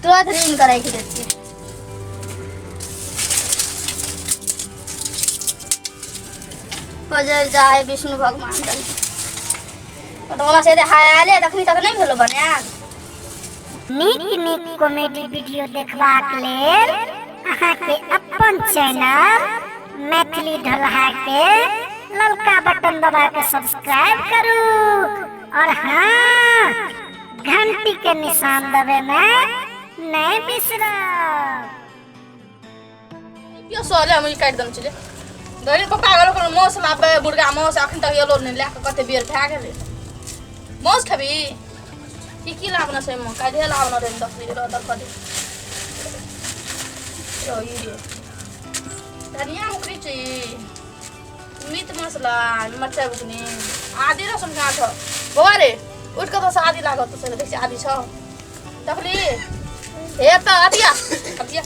तुरंत रिंग कऽ राखि देतियै। बजल जाय विष्णु भगवान तऽ ओना से हाय तखनी तक नहि भेलो बनायल। नीक नीक कॉमेडी वीडियो देखबाक लेल अहाँके अपन चैनल मैथिली ढोलहा के ललका बटन दबा के सब्सक्राइब करू और हाँ, घंटी के निशान दबे में नहीं बिसरब। पियो सहले हम ई काटि देने छलियै। धरि पप्पा गेलो कोनो मासु लाबे, मुर्गा मासु अखन तक एलो नहि, लए कऽ कते बेर भए गेलै। मासु खेबही? की की लाबना छै एहिमे? काल्हिए लाबना रहै, देखली रह देख दे। रह ई रे। धनिया उकरी छै ई। मीट मसला, मरचाइ बुकनी, आदी रसुन कहाँ छौ? बौआ रे, उठि कऽ तऽ आदी लागत तऽ देख छियै आदी छौ। देखली? हे तऽ अथिया, अथिया।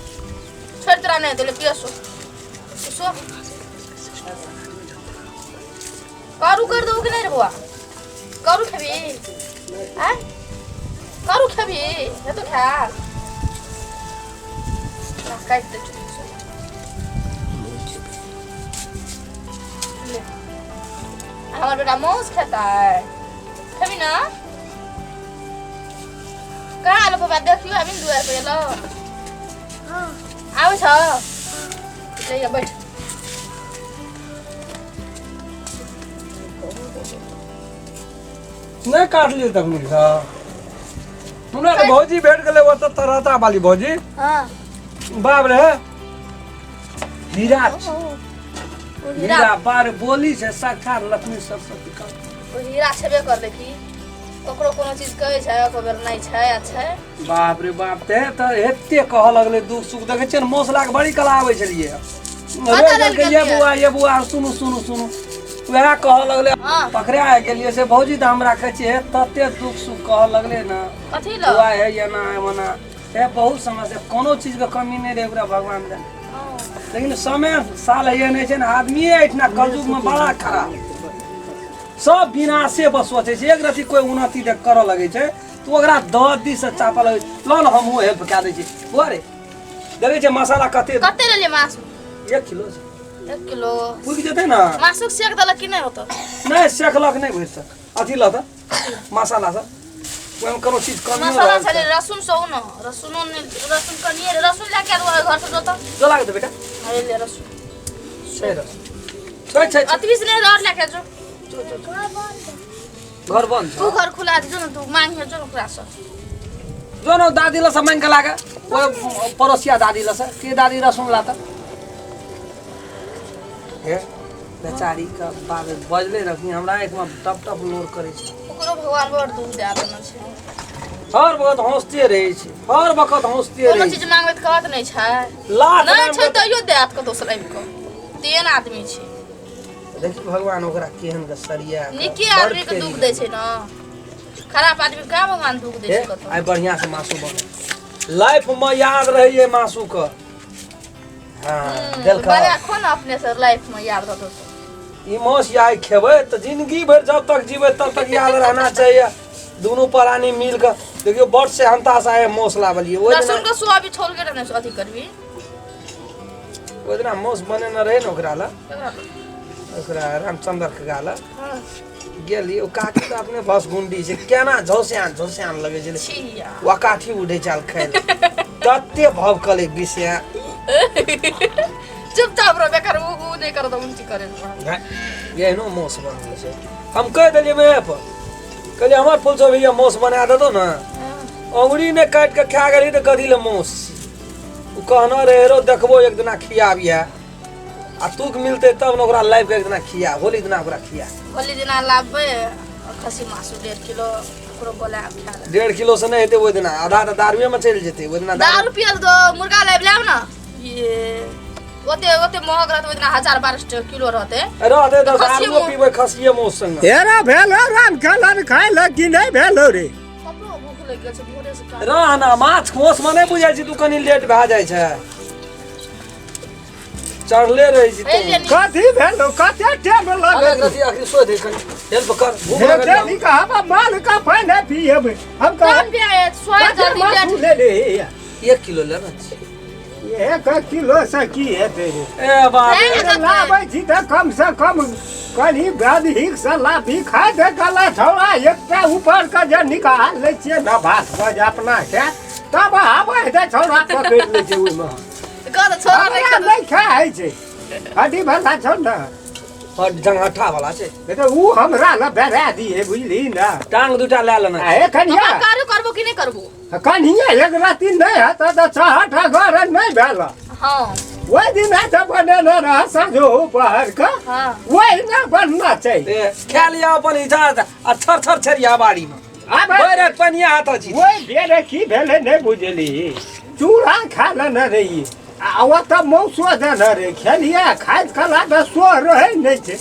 छोड़ तोरा नहीं देले पियो सो सो करू कर दो कि नहीं रे बौआ? करू खेबी आय? करू खेबी? हे तो खा ना, काटि दे छी। ले। हमर बेटा मांस खेतै, खेबी ना? कहाँ आलो बाबा? देखियो अभी दुआर पर एलो। आबै छ, ले बैठ। नहि काटलियै तखन सँ हमरा तऽ भौजी भेट गेलै ओतऽ तरहता वाली भौजी। हाँ। बाप रे, हीरा छै। हीरा बार बोली छै, साक्षात लक्ष्मी सरस्वती का। ओ हीरा छेबे करलै की ककरो कोनो चीज कहै छै एको बेर नहि छै आ छै। बाप रे बाप, ते तऽ एते कहऽ लगलै दुख सुख। देखै छियै ने, मौसला के बड़ी कला आबै छलियै। कतऽ लेल ये गेलियै? बुआ, ये बुआ, सुनू सुनू सुनू, वएह कहऽ लगलै। हाँ। पकड़ा गेलियै से भौजी तऽ हमरा कहै छियै, हे तते दुख सुख कहऽ लगलै ने। कथी लए? बुआ हे एना हे ओना हे, बहुत समस्या, कोनो चीज के कमी नहि रहै ओकरा भगवान देने। लेकिन समय साल एहन होइ छै ने, आदमीए एहिठिना कलयुग में बड़ा खराब, सब विनाशे बस सोचै छै। एक रति कोइ उन्नति देख करऽ लगै छै तऽ ओकरा दस दिस से चापऽ लगै छै। ल ने, हमहूँ हेल्प कए दै छी। बौआ रे, देखै छियै मसाला कते? कते लेलियै मासु? 1 किलो छै। 1 किलो? पुगि जेतै ने। मासुक सेक देलक कि नहि होतो? नहि, सेखलक नहि भरि सक अथी लऽ तऽ मसाला सब ओहिमे कोनो चीज कमी मसाला छलै, रसुन सब ने, रसुनो नहि, रसुन कनिए रहै। रसुन लए के आलू घर से जोता। जो लागत बेटा। अरे ले रसुन। छै रसुन, छै छै छै। अतबी से नहीं, और लए के जो। घर बंद तू छ। घर खुला दे, जो ने तू मांगे जो ने ओकरा से। जो न दादी लसँ मांगि के लागे, ओ पड़ोसिया दादी लसँ के दादी रसुन लाता। हे बेचारी के बाप बजले रखनी, हमरा आँखिमे टप टप लोर करै छै। ओकरो भगवान बड़ दुख दए देने छै। हर वक्त हँसते रहै छै, हर वक्त हँसते कोनो रहै चीज छै। मांगबै तऽ कहत नहि छै। लाख नहि नाम छै तैयो देत कतौ से लाबि कऽ, तेहन आदमी छै। देखी भगवान ओकरा केहन के सरिया के नीके बड़ आदमी के फेरी दुख दै छै ने, खराब आदमी कहाँ भगवान दुख दै हे, छै कतौ। आइ बढ़िया से मासु बने, लाइफ में याद रहिए मासु के। हाँ, देलका। बना खो ने अपने से, लाइफ में याद रहतौ तो। ई मास आइ खेबै तऽ जिंदगी भरि जब तक जीबै तब तक याद रहना चाहिए। दुनू प्राणी मिल के देखियौ, बड़ सेहनता से आइ मासु लाबलियै ओहि दिना। लहसुन के सुआ भी छोल के रहने अथी करबी। ओहि दिना मासु बनेने रहै ने ओकरा लए, ओकरा रामचंद्र के गाल गेली। ओ काकी तऽ अपने बस गुंडी छै, केना झौसियान झौसियान लगै छलै। छिया। वकाठी उठै छल खाइ लए, तते भवकलै विषय। चुपचाप रह बेकार, उ उ नहि करत उल्टी करे। एहनो मासु बनबै छै? हम कहि देलियै मेहे पर, कहलियै हमर फूल सब भैया मासु बना देतौ ने, अंगुरी नहि काटि कऽ खा गेली तऽ कथी लए मासु? ओ कहना रहे रो, देखबो एक दिना खियाबिहे आ तूक मिलतै तब ने ओकरा लाबि कऽ एक दिना खिया, होली दिना ओकरा खिया। होली दिना लाबबै खस्सी मासु 1.5 किलो, ओकरो बोलायब खाय लए। 1.5 किलो से नहि हेतै ओहि दिना, आधा तऽ दारुए मे चलि जेतै ओहि दिना। दारू पियल दो, मुर्गा लाबि लाब ने, ये ओते ओते महग रहतै ओहि दिना, 1000-1200 किलो रहतै। रहतै तऽ खस्सिए दारुओ पीबै खस्सिए मासु संगे। हेरा भेल हो राम खेलन खाय लए कि नहि भेल हो रे? ककरो भूख लागि गेल छै भोरे से काज। रह ना, माछ मासु मे नहि बुझै छी तू, कनि लेट भए जाइ छै, चढ़ले रहै छी हे तू। ले नी। कथी भेल हो, कते टाइम अरे लगल? रति अखनी सोच दे, कनि हेल्प कर, भूख लागल हे छै। नी कहा माल का पानी पियेबै हम कहा। कौन भी आए सोए कते जल्दी मासु लेट। ले ले। 1 किलो लेना छै। 1 किलो से की हेतै रे? ए बाप रे। नहि। लाबै छी तऽ कम से कम कनि गदहीक से लाबी खाय दे गला छौड़ा। एकटा ऊपर के जे निकाल लै छियै ने भात के जे अपना के, तब आबै छै छौड़ा, पकड़ि लै छै ओहिमे। कह तऽ छोड़ा नहि। हमरा नहि खाइ छै, हड्डी भला छौ ने। और जंगहठा वाला छै। तऽ ओ हमरा लए बेरा दिए, बुझली ने? टांग दूटा लए लेना। आ हे कनिया। हमरा कार्य करबो कि नहि करबो? कनिया, एक राति नहि हेतै तऽ छहटा घर नहि भेल। ओहि दिन तऽ बनेने रह साँझो पहर के। ओहि ने बनना चाही। ए, खा लिया अपन हिसाब आ छर छर छरिया बाड़ी में। आब भरि राति पनिया हाथ अछि। ओहि बेर की भेलै नहि बुझली, चूड़ा खा लेने रहियै आ ओतऽ मौसो देने रहै, खेलियै। खाइत कला तऽ सोह रहै नहि छै,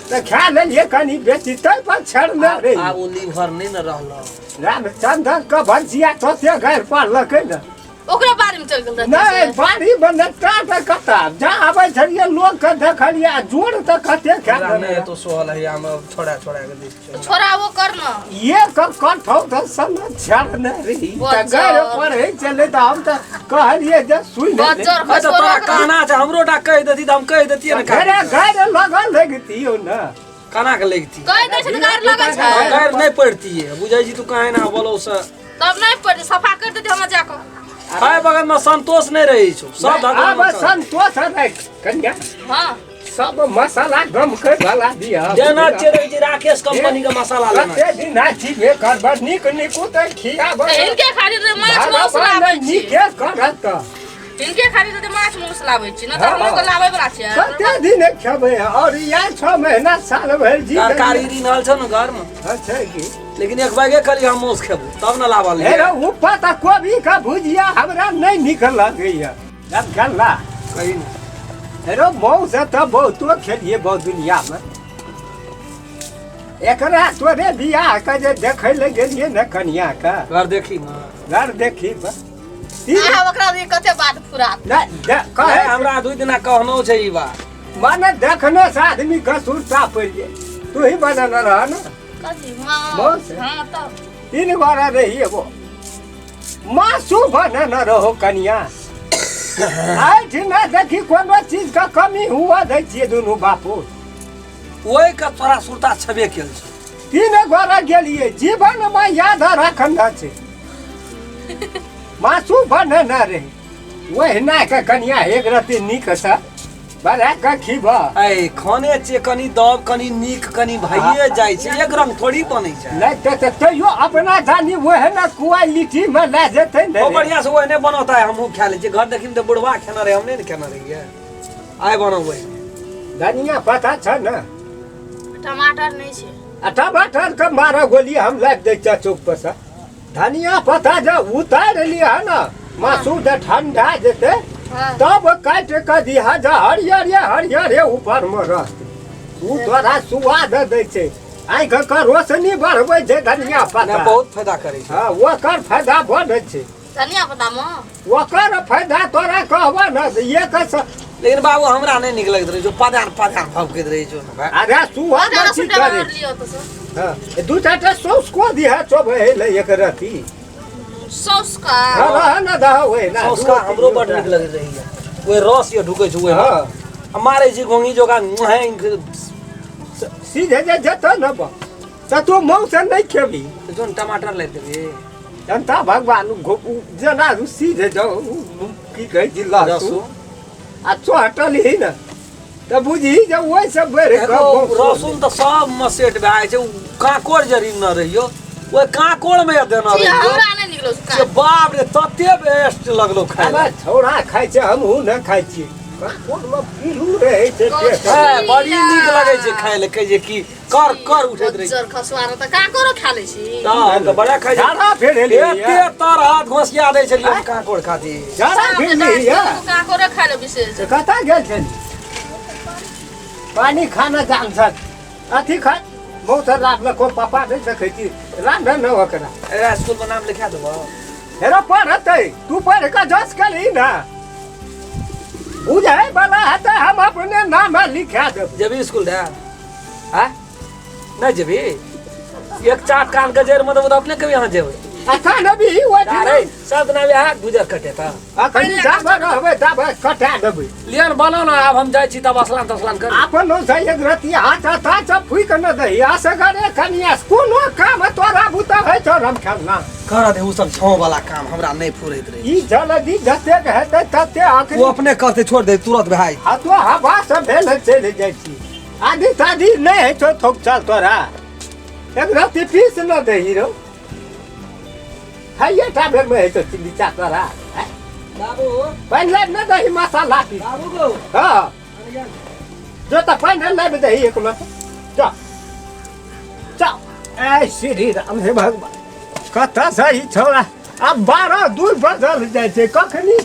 तऽ खा लेलियै कनि बेसी, ताहि पर छेड़ने रहियै। आब ओ लीवर नहि ने रहल। रामचंद्र के भनसिया तते गारि पड़लकै ने। ओकरा बारे में चल गेल रहतै। नहि। से। बाड़ी बने टाट कता जा आबै छलियै, लोक के देखलियै आ जोर तऽ कते खा हमरा लेने। नहि तो सोहल है, हम छोड़ा छोड़ा के दै छियै। छोड़ा वो कर न। एक कठौ तऽ सन छेड़ने रही तऽ बज्जर। गारि पढ़ै छलै तऽ हम तऽ कहलियै जे सुनि ले। बज्जर। अरे तऽ तोरा कहना छै, हमरो टा कहि देती तऽ हम कहि देतियै ने। घरे गारि लगल लगितियौ ने। केना के लगिती? कहि दै छै तऽ गारि लगै छै। गारि नहि पड़तियै, बुझै छी तू काहे ना बोलौ से। तब नहि पड़तै, सफा कर देते हमरा जाकऽ। खाय बगल में संतोष नहि रहै छौ सब। आब भगवान संतोष राखि कनिया। सब मसाला गम के भला दिया। जेना चेरै छै राकेश कंपनी के मसाला लेना। कते दिन जीवे करब, नीक नीकू तऽ खियाब। तऽ हिनके खातिर तऽ माछ मांस लाबै छी। नीके करत तऽ। हिनके खातिर तऽ माछ मांस लाबै छी न, तऽ हमरो के लाबै बला छै। कते दिन खेबै और इएह 6 महीना साल भरि जी। तरकारी रिनल छौ ने घर में? अच्छा की। लेकिन एक बैगे खाली हम मांस खेबू तब न लाबल। हे रे, ऊपर तऽ कोबी के भुजिया हमरा नहि नीक लगैया जब खेला। कही ने। हे रे, मौस तऽ बहुतो खेलिए बहुत दुनिया में। एकरा तोरे बियाह के जे देखै लए गेलियै ने कनिया के। घर देखी ने। घर देखी बस। आहा, ओकरा लिए कते बात फुरात। नहि कहे कहे। हमरा 2 दिना कहनो छै ई बात। माने देखने से आदमी के सुरता पड़ि जाइ। तू ही बनेने रह ने? कथी माँ? मांस? हाँ तब। तीन बार रही वो मासू बनेने रहो कनिया। एहिठिना देखी, कोनो चीज के कमी हुआ दै छियै दुनू बापू? ओहि के तोरा सुरता छबे केल छै। तीन गोरा गेलियै, जीवन में याद राखन छै, मासू बनेने रही ओहिना के। कनिया, एक रत्ती नीक से बना के खीब। ऐ खाने छियै, कनि दब कनि नीक कनि भइए जाइ छै, एक रंग थोड़ी बनै छै। नहि तऽ तैयो अपना जानी ओहने क्वालिटी में लए जेतै ने। ओ बढ़िया से ओहने बनौता है, हमहूँ खा लै छियै। घर देखिम तऽ बुढ़वा खेना रहै, हम नहि ने खेना रहियै, आइ बनबै। धनिया पता छ ने? टमाटर नहि छै। आ टमाटर के मारा गोली हम लाबि दै छियै चौक पर से। धनिया पत्ता जब उतारि लिअ ने, मासू जे ठंडा जेतै तब काटि कऽ दिहा, जे हरियर हरियर ऊपर मे रहतै, ओ तोरा सुआद दै छै, आँखि के रोशनी बढ़बै छै धनिया नहि। पत्ता। बहुत फायदा करै छै। हँ, ओकर फायदा बड़ छै। धनिया पत्ता मे। ओकर फायदा तोरा कहबह ने तऽ एक लेकिन बाबू, हमरा नहि नीक लगैत रहै छै, पदान पदान भभकैत रहै छौ ने भाय। अरे सुआद जरा की सुटा करै मार लियो तऽ सर। हँ, दू चारिटा सौस को दिहा चोबै ले एक रति। सौस का? हँ, रह न दह ओहि ना। सौस का हमरो बड नीक लगैत रहैया, ओहि रस ये ढुकै छै ओहि। आ मारै छै घोंघी जोका मुँहे। सीधे जे जेतौ ने बा तऽ तू मौस नहि खेबही। जोन टमाटर ले देबी। जनता भगवान जेना सीधे जाउ, की कहै छी, लहसुन। लहसुन। आ चोहटल ही ने तऽ बुझही जे ओहिसँ बढ़ि कऽ एगो मौसो। रसुन तऽ सब मे सेट भए जाइ छै। उ कांकोड़ जरी न रहियो, ओहि कांकोड़ मे देना छी, रहियो। हमरा नहि निकलो। से बाप रे, तते बेस्ट लगलो खाय आब छौड़ा खाइ छै, हमहूँ नहि खाइ छियै। कांकोड़मे पीलू रहै छै पेट। है, बड़ी नीक लगै छै खाय लए, कहै छै कि कर कर उठैत रहै छै। बज्जर खसुआ तऽ कांकोड़ो खा लै छी। तऽ हम तऽ बड़ा खाइ छी। झाड़ा फेर एलियै। एते तर हाथ घोसिया दै छलियै हम कांकोड़ खातिर। झाड़ा सब फेर तऽ एलियै। कांकोड़ो खा ले विशेष। से कतऽ गेल छली? पानी खाना जान छ, अथी खा मौसम राखलको पापा, नहि देखै छी रान्ह न ओकरा। एकरा स्कूल मे नाम लिखा देबो। हेरो पढ़तै, तू पढ़ कऽ जस करी ने, बुझै वाला हेतै, हम अपने नाम लिखा देब। जेबी स्कूल रे? आँ, नहि जेबी? एक चाट कान के जड़ि मे देबो तऽ अपने कभी अहाँ जेबै। अखन अभी ओहिठिना सब दिना वएह गुजर कटेता। अखन जाबे रहबै ताबे कटा देबै। लियन बनाउ ने, आब हम जाइ छी तब स्नान तस्नान कर। अपनो से एक रति हाथ हाथ फूक न दही असगरे कनिया कोनो काम तोरा बुता है छौ हम खेलना कर दे उ सब छाँव वाला काम हमरा नहीं फुरैत रहे। ई जल्दी जतेक हेतै तते अखन वो अपने करते छोड़ दे तुरंत भाई। आ तो हवा सब भेल चलि जाइ छी। आधी ताधी नहीं है छौ थोक चल तोरा एक रति पीस न दही रौ है टा भेल में है तो चिल्ली तोरा बाबू पानि लाबि न दही मसाला पीस। बाबू गो हाँ जो त पानि लाबि दही एक लोटा जा जा। ऐ श्री राम हे भगवान कतऽ सही छौड़ा आब 12 दूर बदल जाइ छै कखनी।